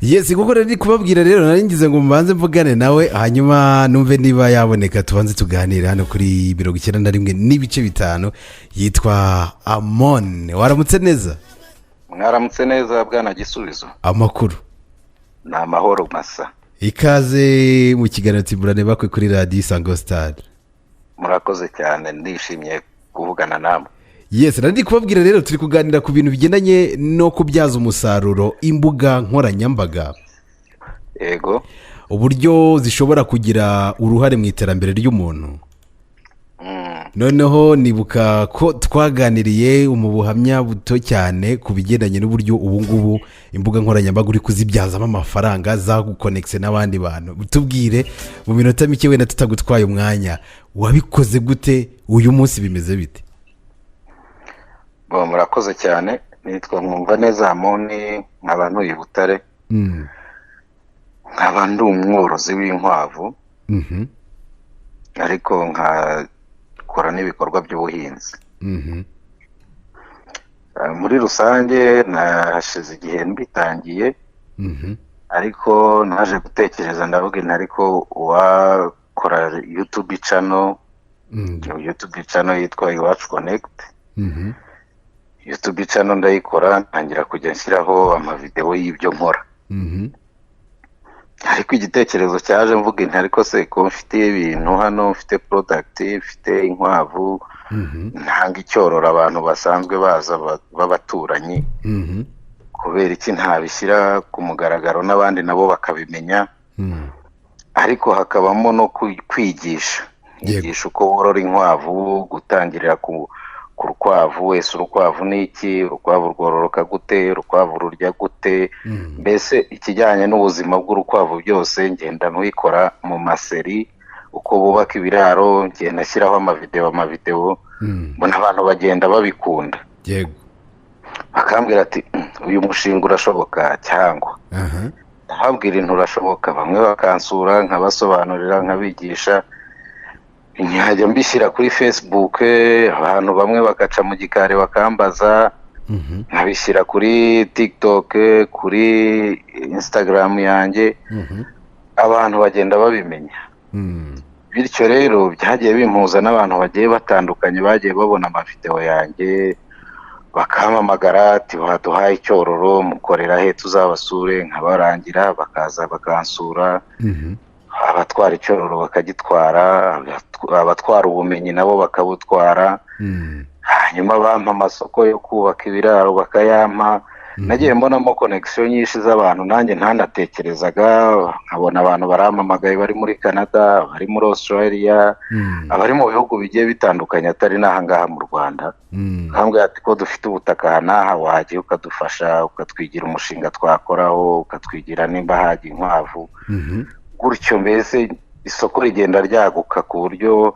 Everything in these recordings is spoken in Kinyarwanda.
Yes, kuko rero ndi kubabwira rero, nari ngize ngo mbanze mvugane nawe, hanyuma numve niba yaboneka, tubanze tuganire hano kuri 91.5. Yitwa Amon. Waramutse neza? Mwaramutse neza, bwana Gisubizo. Amakuru? Ni amahoro masa. Ikaze mu kiganiro Tsimburane Bakwe kuri Radiyo Isango Star. Murakoze cyane, ndishimye kuvugana namwe. Yes, nari ndi kubabwira rero, turi kuganira ku bintu bigendanye no kubyaza umusaruro imbuga nkoranyambaga, uburyo zishobora kugira uruhare mu iterambere ry'umuntu. Noneho nibuka ko twaganiriye mu buhamya buto cyane ku bigendanye n'uburyo ubu ngubu imbuga nkoranyambaga uri kuzibyazamo amafaranga, zagukonekise n'abandi bantu. Tubwire mu minota mike, wenda tutagutwaye umwanya, wabikoze gute? Uyu munsi bimeze bite? Bo, murakoze cyane. Nitwa Mwumva neza Amoni, nkaba ntuye i Butare, nkaba ndi umworozi w'inkwavu, ariko nkakora n'ibikorwa by'ubuhinzi. Muri rusange nahashize igihe mbitangiye, ariko naje gutekereza, ndavuga nti: "Ariko uwakora YouTube channel?" YouTube channel yitwa Iwacu Connect. YouTube channel ndayikora, ntangira kujya nshyiraho amavidewo y'ibyo nkora. Ariko igitekerezo cyaje, mvuga nti: "Ariko se ko mfite ibintu hano, mfite product, mfite inkwavu, ntanga icyororo, abantu basanzwe baza b'abaturanyi, kubera iki ntabishyira ku mugaragaro n'abandi nabo bakabimenya?" Ariko hakabamo no kwigisha, kwigisha uko worora inkwavu, gutangirira ku rukwavu. Wese, urukwavu ni iki? Urukwavu rwororoka gute? Urukwavu rurya gute? Mbese ikijyanye n'ubuzima bw'urukwavu byose ngenda ntuyikora mu ma series, uko bubaka ibiraro, ngenda ashyiraho amavidewo, mbona abantu bagenda babikunda, bakambwira ati: "Uyu mushinga urashoboka cyangwa?" Ndababwira intu urashoboka. Bamwe bakansura, nkabasobanurira, nkabigisha, nkajya mbishyira kuri Facebook, abantu bamwe bagaca mu gikari bakambaza, nkabishyira kuri TikTok, kuri Instagram yanjye, abantu bagenda babimenya. Bityo rero byagiye bimpuza n'abantu bagiye batandukanye, bagiye babona amavidewo yanjye, bakampamagara ati: "Waduhaye icyororo? Mukorera he tuzabasure?" Nkabarangira, bakaza bakansura, abatwara icyororo bakagitwara, abatwara ubumenyi nabo bakabutwara, hanyuma bampa amasoko yo kubaka ibiraro bakayampa. Nagiye mbonamo connection nyinshi z'abantu nanjye ntanatekerezaga, nkabona abantu barampamagaye bari muri Canada, bari muri Australia, abari mu bihugu bigiye bitandukanye atari n'aha ngaha mu Rwanda, bakambwira ati: "Ko dufite ubutaka aha n'aha, wagiye ukadufasha, ukatwigira umushinga twakoraho, ukatwigira nimba hajya inkwavu?" Gutyo mbese isoko rigenda ryaguka, ku buryo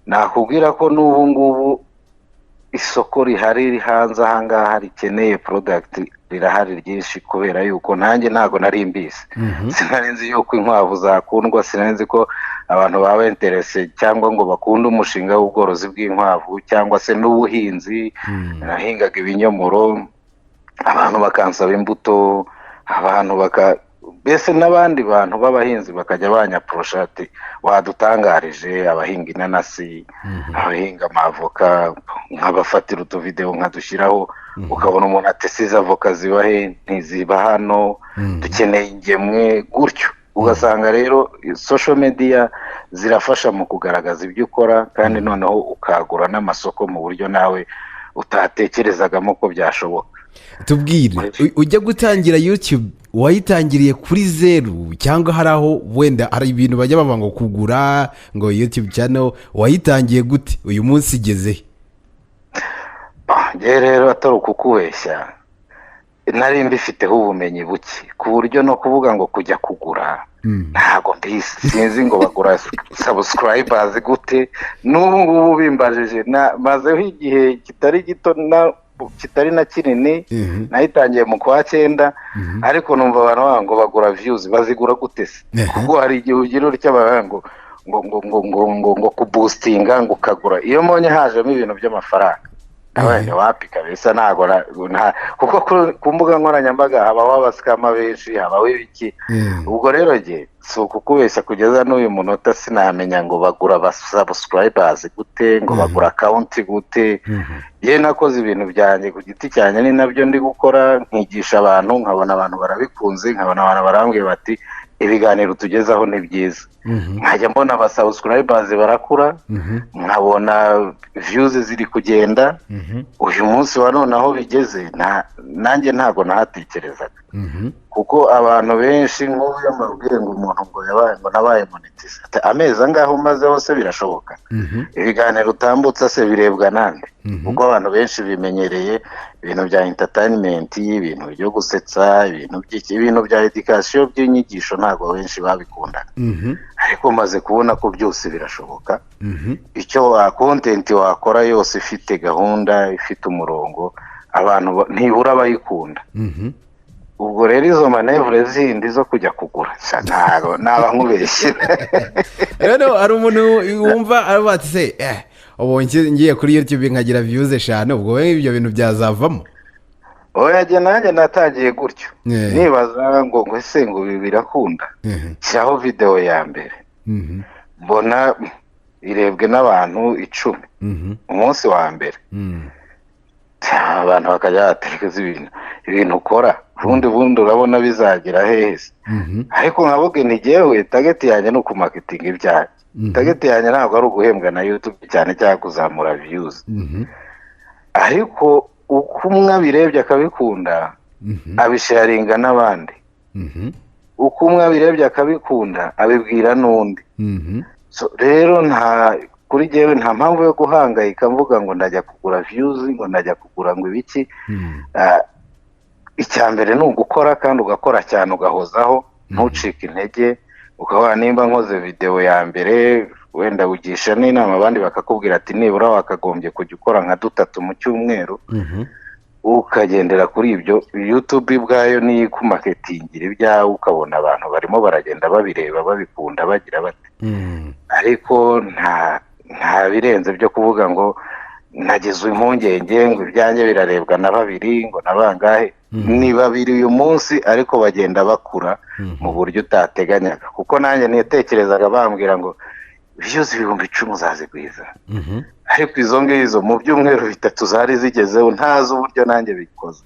nakubwira ko n'ubu ngubu isoko rihari riri hanze aha ngaha rikeneye product rirahari ryinshi, kubera yuko nanjye ntabwo nari mbizi. Sinari nzi yuko inkwavu zakundwa, sinari nzi ko abantu baba intéressé cyangwa ngo bakunde umushinga w'ubworozi bw'inkwavu cyangwa se n'ubuhinzi. Nahingaga ibinyomoro, abantu bakansaba imbuto, abantu baka mbese n'abandi bantu b'abahinzi bakajya banyaporosha ati: "Wadutangarije abahinga inanasi, abahinga amavoka?" Nkabafatira utuvidewo nkadushyiraho, ukabona umuntu ati: "Size avoka ziba he?" "Ntiziba hano, dukeneye ingemwe." Gutyo ugasanga rero social media zirafasha mu kugaragaza ibyo ukora, kandi noneho ukagura n'amasoko mu buryo nawe utatekerezagamo ko byashoboka. Tubwire, ujya gutangira YouTube wayitangiriye kuri zeru, cyangwa hari aho wenda hari ibintu bajya bavuga ngo kugura ngo YouTube channel? Wayitangiye gute? Uyu munsi igeze he? Njyewe rero, atari ukukubeshya, nari mbifiteho ubumenyi buke, ku buryo no kuvuga ngo kujya kugura ntabwo mbizi. Sinzi ngo bagura subscribers gute. N'ubu ngubu bimbajije, mazeho igihe kitari gito, kitari na kinini. Nayitangiye mu kwa cyenda, ariko numva abantu bavuga ngo bagura views. Bazigura gute se? Kuko hari igihe ugira utya bavuga ngo kuboostinga, ngo ukagura. Iyo mbonye hajemo ibintu by'amafaranga Abana wapi kabisa, ntabwo kuko ku mbuga nkoranyambaga habaho aba scammer benshi, habaho ibiki. Ubwo rero jye si ukukubeshya, kugeza n'uyu munota sinamenya ngo bagura aba subscribers gute, ngo bagura account gute. Ye, nakoze ibintu byanjye ku giti cyanjye, ni nabyo ndi gukora, nkigisha abantu, nkabona abantu barabikunze, nkabona abantu barambwiye bati: "Ibiganiro tugezaho ni byiza." Nkajya mbona aba subscribers barakura, nkabona views ziri kugenda. Uyu munsi wa none aho bigeze, nanjye ntabwo nahatekerezaga, kuko abantu benshi, nk'ubu iyo mbabwiye ngo umuntu ngo yabaye, ngo nabaye monetize, ati: "Amezi angahe umazeho se? Birashoboka? Ibiganiro utambutsa se birebwa nande?" Kuko abantu benshi bimenyereye ibintu bya entertainment, ibintu byo gusetsa, ibintu by'iki, ibintu bya education, by'inyigisho, ntabwo benshi babikundaga. Ariko maze kubona ko byose birashoboka. Icyo wa content wakora yose ifite gahunda, ifite umurongo, abantu ntibura abayikunda. Ubwo rero izo manœuvre zindi zo kujya kugura, sha, ntabwo naba nkubeshye. Rero hari umuntu wumva aravuga ati: "Se ubu ngiye kuri YouTube nkagira views 5, ubwo we ibyo bintu byazavamo?" Oya, jye nanjye natangiye gutyo, nibaza ngo ese ngo ibi birakunda? Shyiraho videwo ya mbere, mbona irebwe n'abantu 10 umunsi wa mbere. Abantu bakajya batekereza ibintu ukora, ubundi urabona bizagera hehe se? Ariko nkavuga nti: "Jyewe target yanjye ni ukumarketinga ibyanjye." Target yanjye ntabwo ari uguhembwa na YouTube cyane cyangwa kuzamura views. Ariko uko umwe abirebye akabikunda, abisharinga n'abandi. Uko umwe abirebye akabikunda, abibwira n'undi. So, rero nta kuri jyewe nta mpamvu yo guhangayika mvuga ngo ndajya kugura views, ngo ndajya kugura ngo ibiki. Icya mbere ni ugukora, kandi ugakora cyane, ugahozaho, ntucike intege. Ukaba nimba nkoze videwo ya mbere, wenda ugisha n'inama abandi, bakakubwira ati: "Nibura wakagombye kujya ukora nka dutatu mu cyumweru." Ukagendera kuri ibyo, YouTube ubwayo niyo ikumarketingira ibyawe, ukabona abantu barimo baragenda babireba, babikunda, bagira bate. Ariko nta birenze byo kuvuga ngo nagize impungenge ngo ibyanjye birarebwa na babiri, ngo na bangahe. Ni babiri uyu munsi, ariko bagenda bakura mu buryo utateganyaga, kuko nanjye nitekerezaga bambwira ngo views 10,000 uzazigwiza, ariko izo ngizo mu byumweru 3 zari zigezeho, ntazi uburyo nanjye bikoze.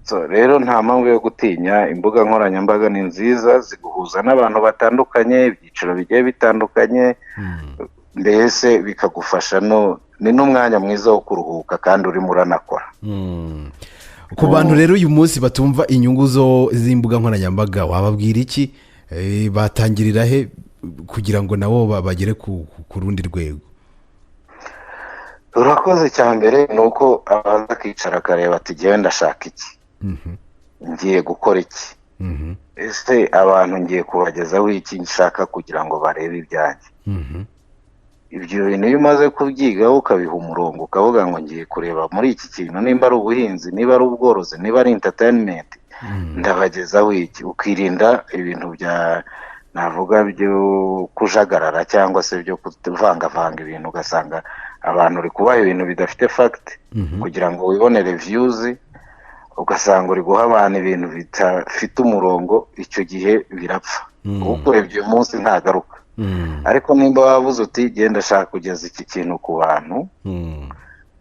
So, rero nta mpamvu yo gutinya imbuga nkoranyambaga. Ni nziza, ziguhuza n'abantu batandukanye, ibyiciro bigiye bitandukanye, mbese bikagufasha, no ni n'umwanya mwiza wo kuruhuka kandi urimo uranakora. Ku bantu rero uyu munsi batumva inyungu zo z'imbuga nkoranyambaga, wababwira iki? Batangirira he kugira ngo nabo bagere ku rundi rwego? Urakoze. Cya mbere ni uko abanza akicara akareba ati: "Ngewe ndashaka iki? Ngiye gukora iki? Ese abantu ngiye kubagezaho iki nshaka kugira ngo barebe ibyanjye?" Ibyo bintu iyo umaze kubyigaho, ukabiha umurongo, ukavuga ngo ngiye kureba muri iki kintu, nimba ari ubuhinzi, niba ari ubworozi, niba ari entertainment, ndabagezaho iki, ukirinda ibintu bya navuga byo kujagarara cyangwa se byo kuvangavanga ibintu, ugasanga abantu uri kubaha ibintu bidafite fact kugira ngo wibonere views, ugasanga uri guha abantu ibintu bidafite umurongo, icyo gihe birapfa. Ukurebye uyu munsi ntagaruka. Ariko nimba wabuze uti: "Genda, ashaka kugeza iki kintu ku bantu,"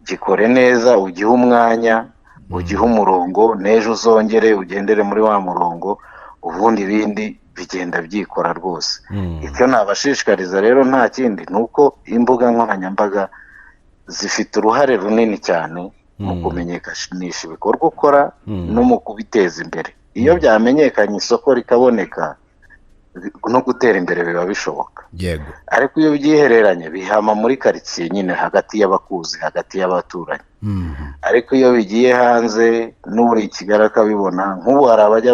gikore neza, ugihe umwanya, ugihe umurongo, n'ejo uzongere ugendere muri wa murongo, ubundi ibindi bigenda byikora rwose. Icyo nabashishikariza rero nta kindi, ni uko imbuga nkoranyambaga zifite uruhare runini cyane mu kumenyekanisha ibikorwa ukora no mu kubiteza imbere. Iyo byamenyekanye, isoko rikaboneka, no gutera imbere biba bishoboka. Ariko iyo byihereranye, bihama muri karitsiye nyine, hagati y'abakuzi, hagati y'abaturanyi. Ariko iyo bigiye hanze, n'uri i Kigali akabibona, nk'ubu hari abajya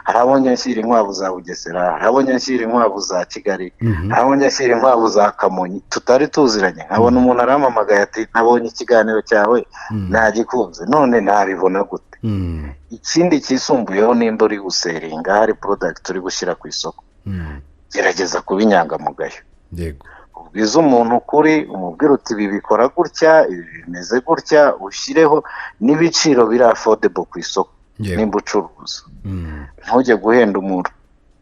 hari abo njya nshyira inkwavu za Bugesera, hari abo njya nshyira inkwavu za Kigali, hari abo njya nshyira inkwavu za Kamonyi tutari tuziranye, nkabona umuntu arampamagaye ati: "Nabonye ikiganiro cyawe, nagikunze, none nabibona gute?" Ikindi cyisumbuyeho, nimba uri gusellinga, hari product uri gushyira ku isoko, gerageza kuba inyangamugayo. Ubwize umuntu ukuri, umubwire uti ibi bikora gutya, ibi bimeze gutya, ushyireho n'ibiciro biri affordable ku isoko. Nimba ucuruza, ntujye guhenda umuntu,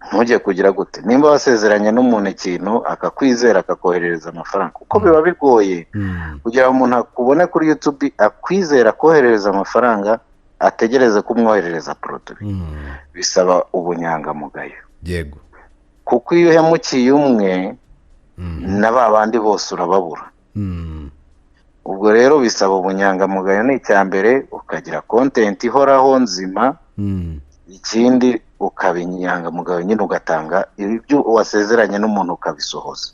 ntujye kugira gute. Nimba wasezeranye n'umuntu ikintu, akakwizera, akakoherereza amafaranga, kuko biba bigoye kugira ngo umuntu akubone kuri YouTube, akwizera, akoherereza amafaranga, ategereze ko umwoherereza produit. Bisaba ubunyangamugayo. Kuko iyo uhemukiye umwe, na ba bandi bose urababura. Ubwo rero bisaba ubunyangamugayo, ni icya mbere, ukagira content ihoraho nzima. Ikindi, ukaba inyangamugayo nyine, ugatanga ibyo wasezeranye n'umuntu, ukabisohoza.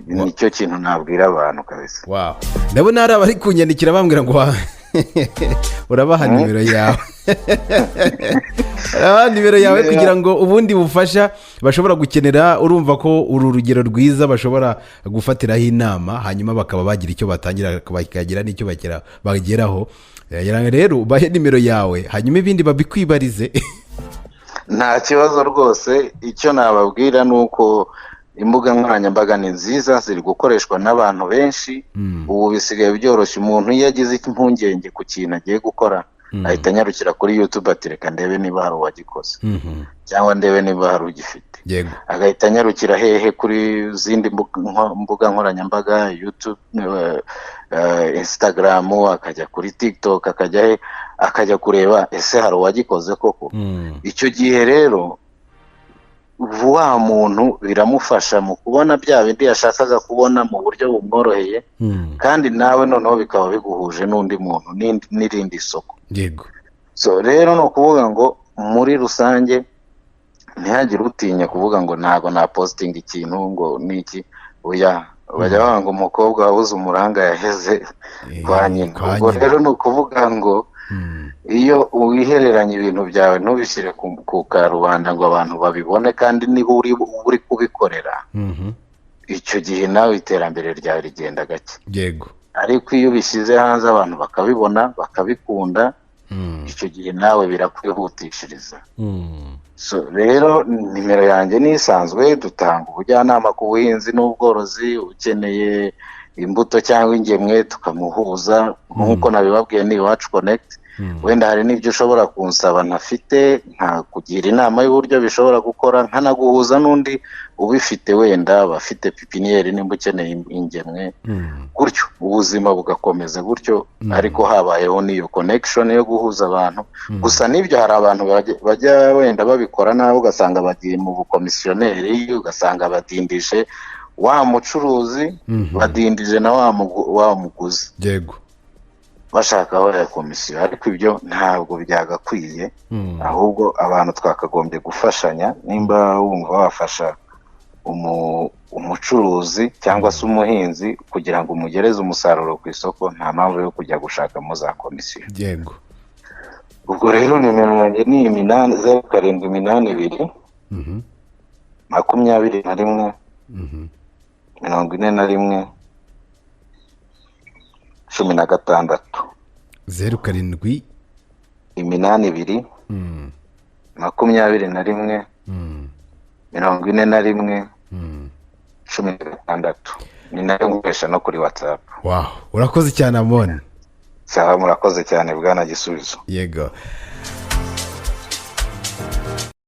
Nicyo kintu nabwira abantu kabisa. Wow, ndabona hari abari kunyandikira bambwira ngo urabaha nimero yawe, urabaha nimero yawe kugira ngo ubundi bufasha bashobora gukenera. Urumva ko uru rugero rwiza bashobora gufatiraho inama, hanyuma bakaba bagira icyo batangira, bakagira n'icyo bageraho. Rero ubahe nimero yawe, hanyuma ibindi babikwibarize. Nta kibazo rwose. Icyo nababwira ni uko imbuga nkoranyambaga ni nziza, ziri gukoreshwa n'abantu benshi. Ubu bisigaye byoroshye. Umuntu iyo agize impungenge ku kintu agiye gukora, ahita anyarukira kuri YouTube ati: "Reka ndebe niba hari uwagikoze cyangwa ndebe niba hari ugifite." Agahita anyarukira hehe? Kuri zindi mbuga nkoranyambaga, YouTube, Instagram, akajya kuri TikTok, akajya he, akajya kureba ese hari uwagikoze koko. Icyo gihe rero wa muntu biramufasha mu kubona bya bindi yashakaga kubona mu buryo bumworoheye, kandi nawe noneho bikaba biguhuje n'undi muntu n'irindi soko. So rero ni ukuvuga ngo muri rusange ntihagire utinya kuvuga ngo ntabwo napositinga ikintu, ngo niki. Oya, bajya bavuga ngo umukobwa wabuze umuranga yaheze kwa nyina. Kwa Ubwo nyina. rero ni ukuvuga ngo iyo wihereranya ibintu byawe, ntubishyire ku karubanda ngo abantu babibone, kandi niba uri kubikorera, icyo gihe nawe iterambere ryawe rigenda gake. Ariko iyo ubishyize hanze, abantu bakabibona, bakabikunda, icyo gihe nawe birakwihutishiriza. So rero nimero yanjye ni isanzwe. Dutanga ubujyanama ku buhinzi n'ubworozi. Ukeneye imbuto cyangwa ingemwe, tukamuhuza nk'uko nabibabwiye, ni Iwacu Connect. Wenda hari n'ibyo ushobora kunsaba ntafite, nkakugira inama y'uburyo bishobora gukora, nkanaguhuza n'undi ubifite, wenda abafite pépinière, nimba ukeneye ingemwe. Gutyo ubuzima bugakomeza gutyo, ariko habayeho n'iyo connection yo guhuza abantu. Gusa n'ibyo, hari abantu bajya wenda babikora nabi, ugasanga bagiye mu bukomisiyoneri, ugasanga badindije wa mucuruzi, badindije na wa muguzi, bashaka aho ya komisiyo. Ariko ibyo ntabwo byagakwiye. Ahubwo abantu twakagombye gufashanya. Nimba wumva wafasha umucuruzi cyangwa se umuhinzi kugira ngo umugereze umusaruro ku isoko, nta mpamvu yo kujya gushakamo za komisiyo. Ubwo rero nimero yanjye ni 8, 0782, 21, 41, 16. 07 82, 21, 41, 16. Ni nayo nkoresha no kuri WhatsApp. Wow, urakoze cyane, Amoni. Sawa, murakoze cyane, bwana Gisubizo. Yego.